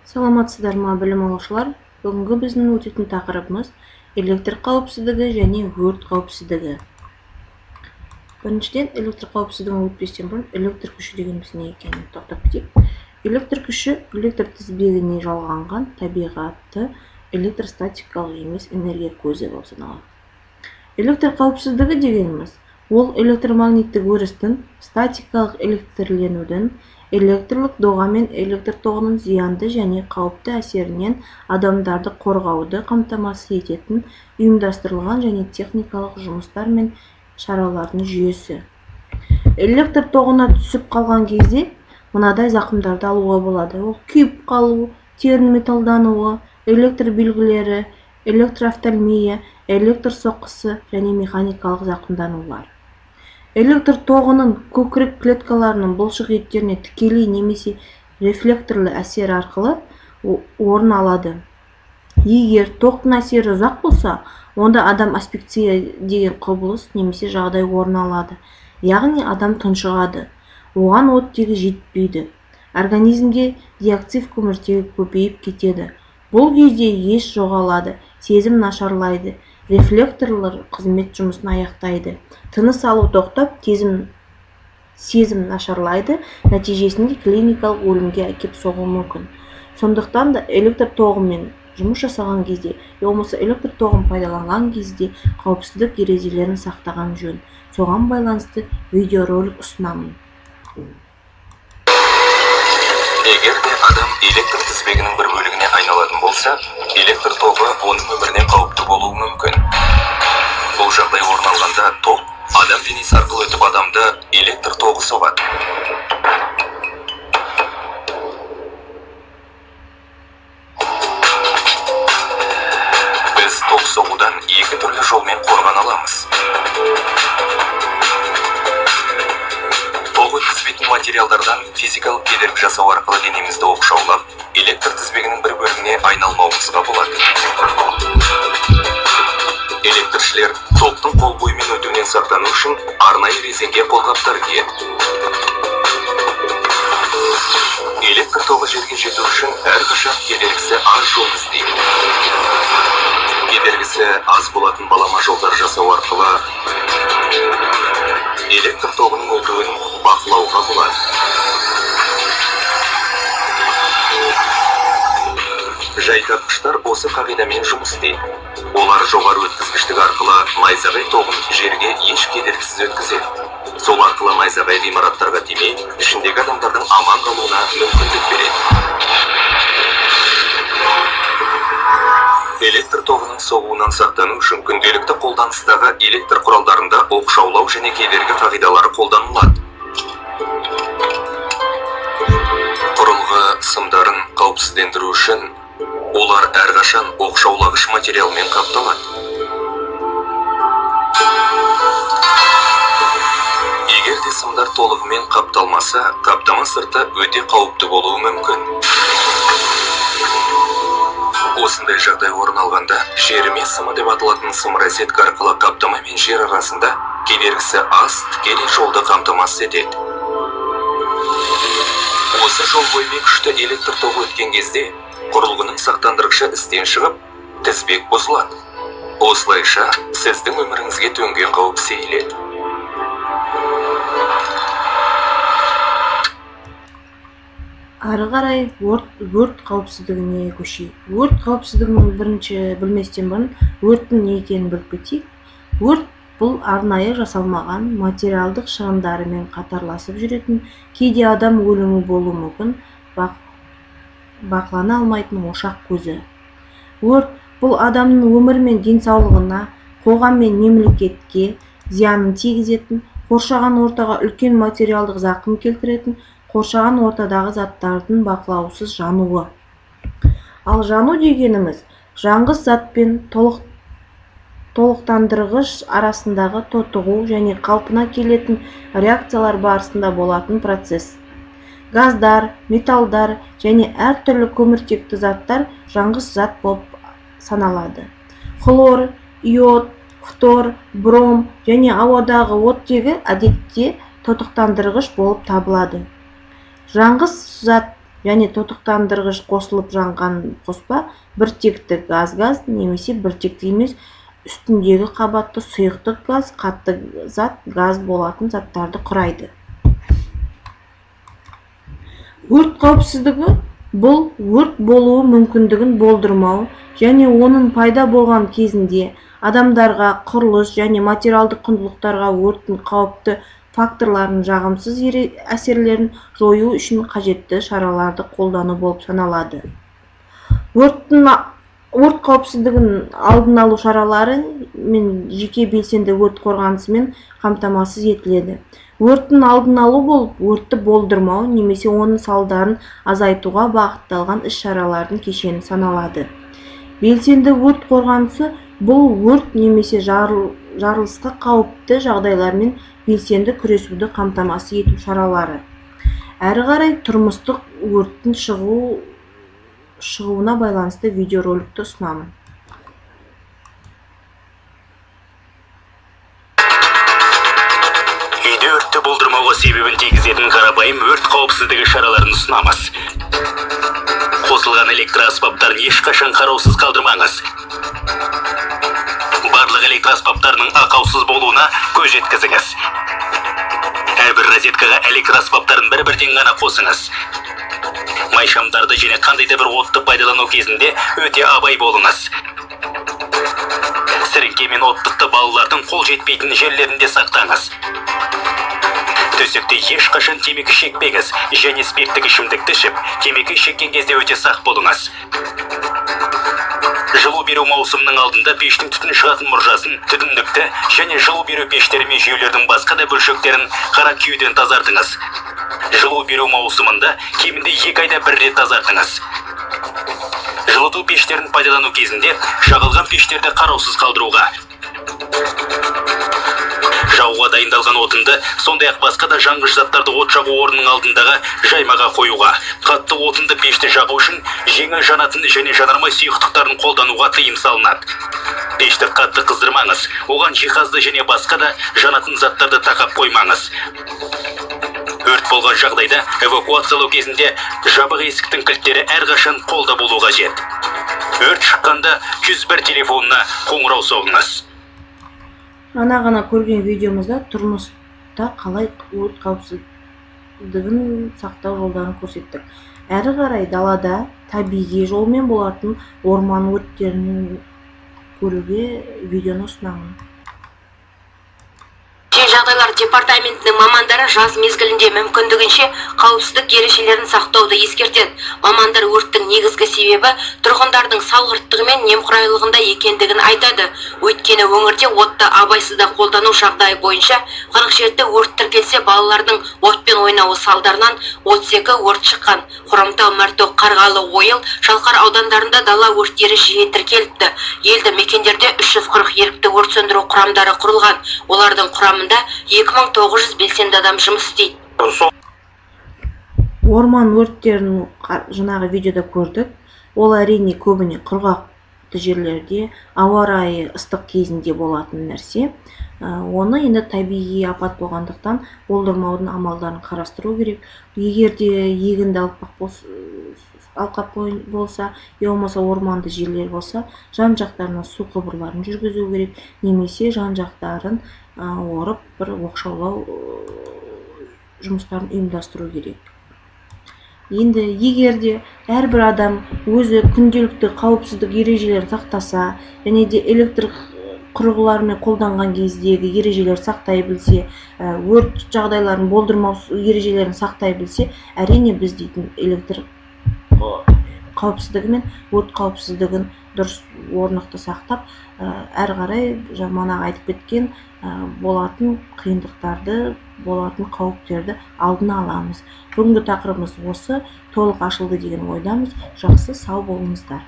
Саламатсыздар ма, білім алушылар? Бүгінгі біздің өтетін тақырыбымыз электр қауіпсіздігі және өрт қауіпсіздігі. Біріншіден, электр қауіпсіздігін өтпестен бұрын электр күші дегеніміз не екенін тоқтап кетейік. Электр күші электр тізбегіне жалғанған табиғатты электростатикалық емес энергия көзі болып саналады. Электр қауіпсіздігі дегеніміз ол электромагниттік өрістің, статикалық электрленудің, электрлік доға мен электр тоғының зиянды және қауіпті әсерінен адамдарды қорғауды қамтамасыз ететін ұйымдастырылған және техникалық жұмыстар мен шаралардың жүйесі. Электр тоғына түсіп қалған кезде мынадай зақымдарды алуға болады. Ол күйіп қалу, терінің металдануы, электр белгілері, электрофтальмия, электр соққысы және механикалық зақымданулар. Электр тоғының көкірек клеткаларының бұлшық еттеріне тікелей немесе рефлекторлы әсері арқылы орын алады. Егер тоқтың әсері ұзақ болса, онда адам асфиксия деген құбылыс немесе жағдай орын алады. Яғни адам тұншығады, оған оттегі жетпейді. Организмде диоксид көміртегі көбейіп кетеді. Бұл кезде ес жоғалады, сезім нашарлайды, рефлекторлар қызмет жұмысын аяқтайды. Тыныс алу тоқтап, сезім нашарлайды, нәтижесінде клиникалық өлімге әкеп соғуы мүмкін. Сондықтан да электр тоғымен жұмыс жасаған кезде, болмаса электр тоғын пайдаланған кезде қауіпсіздік ережелерін сақтаған жөн. Соған байланысты видеоролик ұсынамын. Егер де адам электр тізбегінің бір бөлігіне айналатын болса, электр тоғы оның өміріне қауіпті болуы мүмкін. Бұл жағдай орын алғанда ток адам денесі арқылы өтіп адамды электр тоғы соғады. Біз ток соғудан екі түрлі жолмен қорғана аламыз. Ток өткізбейтін материалдардан физикалық кедергі жасау арқылы денемізді оқшаулап, электр тізбегінің бір бөлігіне айналмауымызға болады. Электршілер токтың қол бойымен өтуінен сақтану үшін арнайы резеңке қолғаптар киеді. Электр тоғы жерге жету үшін әрқашан кедергісі аз жол іздейді. Кедергісі аз болатын балама жолдар жасау арқылы электр тоғының өтуін бақылауға болады. Жайтартқыштар осы қағидамен жұмыс істейді. Олар жоғары өткізгіштік арқылы найзағай тоғын жерге еш кедергісіз өткізеді. Сол арқылы найзағай ғимараттарға тимей, ішіндегі адамдардың аман қалуына мүмкіндік береді. Электр тоғының соғуынан сақтану үшін күнделікті қолданыстағы электр құралдарында оқшаулау және кедергі қағидалары қолданылады. Құрылғы сымдарын қауіпсіздендіру үшін олар әрқашан оқшаулағыш материалмен қапталады. Егер де сымдар толығымен қапталмаса, қаптама сырты өте қауіпті болуы мүмкін. Осындай жағдай орын алғанда, жеріме сымы деп аталатын сым розетка арқылы қаптама мен жер арасында кедергісі аз тікелей жолды қамтамасыз етеді. Осы жол бойымен күшті электр тоғы өткен кезде құрылғының сақтандырғышы істен шығып, тізбек бұзылады. Осылайша сіздің өміріңізге төнген қауіп сейіледі. Ары қарай өрт қауіпсіздігіне көшейік. Өрт қауіпсіздігін бірінші білместен бұрын өрттің не екенін біліп кетейік. Өрт бұл арнайы жасалмаған материалдық шығындарымен қатарласып жүретін, кейде адам өлімі болуы мүмкін, бақылана алмайтын ошақ көзі. Өрт бұл адамның өмірі мен денсаулығына, қоғам мен мемлекетке зиянын тигізетін, қоршаған ортаға үлкен материалдық зақым келтіретін, қоршаған ортадағы заттардың бақылаусыз жануы. Ал жану дегеніміз жанғыш зат пен толықтандырғыш арасындағы тотығу және қалпына келетін реакциялар барысында болатын процесс. Газдар, металдар және әртүрлі көміртекті заттар жанғыш зат болып саналады. Хлор, йод, фтор, бром және ауадағы оттегі әдетте тотықтандырғыш болып табылады. Жанғыш зат Және тотықтандырғыш қосылып жанған қоспа біртекті газ-газ немесе біртекті емес үстіндегі қабатты сұйықтық газ, қатты зат, газ болатын заттарды құрайды. Өрт қауіпсіздігі бұл өрт болуы мүмкіндігін болдырмау және оның пайда болған кезінде адамдарға, құрылыс және материалдық құндылықтарға өрттің қауіпті факторларының жағымсыз әсерлерін жою үшін қажетті шараларды қолдану болып саналады. Өрт қауіпсіздігін алдын алу шаралары мен жеке белсенді өрт қорғанысымен қамтамасыз етіледі. Өрттің алдын алу болып, өртті болдырмау немесе оның салдарын азайтуға бағытталған іс-шаралардың кешені саналады. Белсенді өрт қорғанысы бұл өрт немесе жарылысқа қауіпті жағдайлармен белсенді күресуді қамтамасыз ету шаралары. Әрі қарай тұрмыстық өрттің шығуына байланысты видеороликті ұсынамын. Үйде өртті болдырмауға себебін тигізетін қарапайым өрт қауіпсіздігі шараларын ұсынамыз. Қосылған электр аспаптарын ешқашан қараусыз қалдырмаңыз. Барлық электр аспаптарының ақаусыз болуына көз жеткізіңіз. Әрбір розеткаға электр аспаптарын бір-бірден ғана қосыңыз. Майшамдарды және қандай да бір отты пайдалану кезінде өте абай болыңыз. Сіріңке мен оттықты балалардың қол жетпейтін жерлерінде сақтаңыз. Төсекте ешқашан темекі шекпеңіз және спирттік ішімдікті ішіп, темекі шеккен кезде өте сақ болыңыз. Жылу беру маусымының алдында пештің түтін шығатын мұржасын, түтіндікті және жылу беру пештері мен жүйелердің басқа да бөлшектерін қара күйеден тазартыңыз. Жылу беру маусымында кемінде 2 айда бір рет тазартыңыз. Жылыту пештерін пайдалану кезінде жағылған пештерді қараусыз қалдыруға, жағуға дайындалған отынды, сондай-ақ басқа да жанғыш заттарды от жағу орнының алдындағы жаймаға қоюға, қатты отынды пешті жағу үшін жеңіл жанатын және жанармай сұйықтықтарын қолдануға тыйым салынады. Пешті қатты қыздырмаңыз, оған жиһазды және басқа да жанатын заттарды тақап қоймаңыз. Өрт болған жағдайда эвакуациялау кезінде жабық есіктің кілттері әрқашан қолда болу қажет. Өрт шыққанда 101 телефонына қоңырау соғыңыз. Жаңа ғана көрген видеомызда тұрмыста қалай өрт қауіпсіздігін сақтау жолдарын көрсеттік. Әрі қарай далада табиғи жолмен болатын орман өрттерін көруге видеоны ұсынамын. Жағдайлар департаментінің мамандары жаз мезгілінде мүмкіндігінше қауіпсіздік ережелерін сақтауды ескертеді. Мамандар өрттің негізгі себебі тұрғындардың салғырттығы мен немқұрайлығында екендігін айтады. Өйткені өңірде отты абайсызда қолдану жағдайы бойынша 47 өрт тіркелсе, балалардың отпен ойнауы салдарынан 32 өрт шыққан. Хромтау, Мәртөк, Қарғалы, Ойыл, Шалқар аудандарында дала өрттері жиі тіркеліпті. Елді мекендерде 340 ерікті өрт сөндіру құрамдары құрылған. Олардың құрамында 2900 белсенді адам жұмыс істейді. Орман өрттерін жаңағы видеода көрдік. Ол әрине көбіне құрғақты жерлерде, ауа райы ыстық кезінде болатын нәрсе. Оны енді табиғи апат болғандықтан болдырмаудың амалдарын қарастыру керек. Егер де егінді алқап болса, я болмаса орманды жерлер болса, жан-жақтарына су құбырларын жүргізу керек, немесе жан-жақтарын орып бір оқшаулау жұмыстарын ұйымдастыру керек. Енді егер де әрбір адам өзі күнделікті қауіпсіздік ережелерін сақтаса, және де электр құрылғыларымен қолданған кездегі ережелерді сақтай білсе, өрт жағдайларын болдырмау ережелерін сақтай білсе, әрине біз дейтін электр қауіпсіздігі мен өрт қауіпсіздігін дұрыс орнықты сақтап, әрі қарай жаңа айтып кеткен болатын қиындықтарды, болатын қауіптерді алдын аламыз. Бүгінгі тақырыбымыз осы, толық ашылды деген ойдамыз. Жақсы, сау болыңыздар.